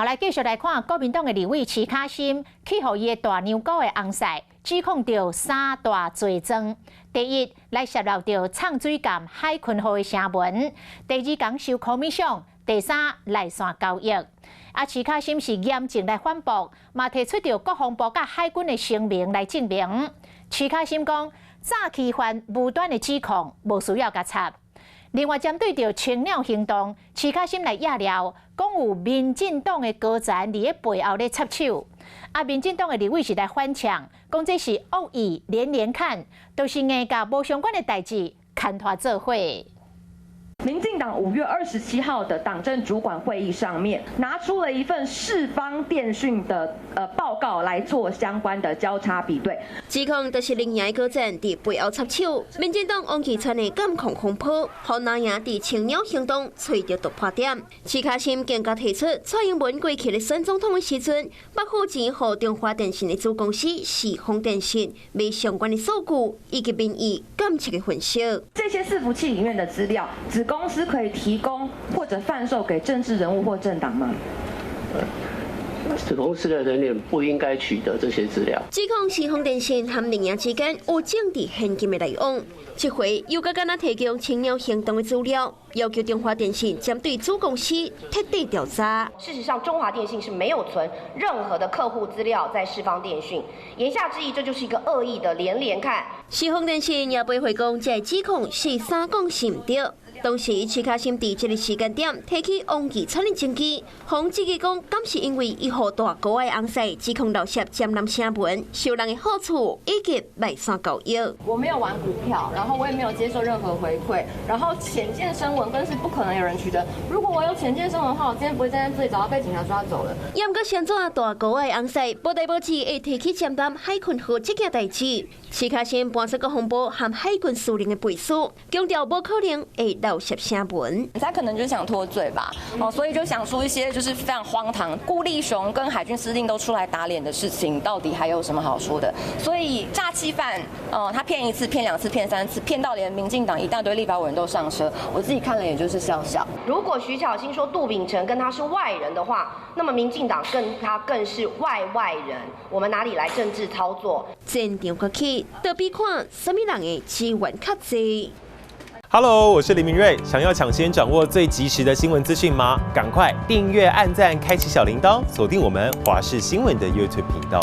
來繼續來看國民黨的立委徐卡心，去予伊的大娘姑的翁婿指控著三大罪狀。第一，來洩露著藏水艦海鯤號的聲紋；第二，共收 commission；第三，內線交易。啊，徐卡心是嚴正來反駁，嘛提出著國防部佮海軍的聲明來證明。徐卡心講，詐欺犯無端的指控，無需要共插。另外，針對著青鳥行動，徐卡心來掖料，講有民進黨的高層佇咧背後咧插手。啊，民進黨的立委是來反嗆，講這是惡意連連看，都是硬共無相關的代誌牽拖做伙。民進黨5月27號的黨政主管會議上面，拿出了一份世方電訊的報告來做相關的交叉比對。指控就是綠營高層佇背後插手，民進黨王岐川的監控風波，予藍營佇青鳥行動揣著突破點。徐卡心更加提出，蔡英文過去咧選總統的時陣，捌付錢予中華電信的子公司世方電信買相關的數據以及民意監測的分析。這些伺服器裡面的資料，子公司可以提供或者販售給政治人物或政黨嗎？子公司的人員不應該取得這些資料。指控世方電信和綠營之間有政治獻金的來往，這回又閣敢若提供青鳥行動的資料，要求中華電信針對子公司徹底調查。事實上，中華電信是沒有存任何的客戶資料在世方電訊。言下之意，這就是一個惡意的連連看。世方電信也回講，這指控是三講四毋對。當時徐卡心佇這个時間點提起王岐川的證據，予質疑講，敢是因為伊予大姑的翁婿指控漏洩占南聲紋，收人的好處以及賣線交易。我沒有玩股票，然後我也沒有接受任何回饋，然後潛艦聲紋更是不可能有人取得。如果我有潛艦聲紋的話，我今天不會站在這裡，早就被警察抓走了。毋過先怎大姑的翁婿無代無誌會提起占南海鯤號這件代誌，徐卡心搬出國防部和海軍司令的背書，強調無可能會漏洩聲紋。他可能就想脫罪吧，哦，所以就想出一些就是非常荒唐，顧立雄跟海軍司令都出來打臉的事情，到底還有什麼好說的？所以詐欺犯，哦，他騙一次、騙兩次、騙三次，騙到連民進黨一大堆立法委員都上車，我自己看了也就是笑笑。如果徐巧芯說杜秉成跟他是外人的話，那麼民進黨跟他更是外外人，我們哪裡來政治操作？戰場過去，倒比看啥物人的資源較濟。 Hello，我是林明瑞。想要搶先掌握最及時的新聞資訊嗎？趕快訂閱、按讚、開啟小鈴鐺，鎖定我們華視新聞的 YouTube 頻道。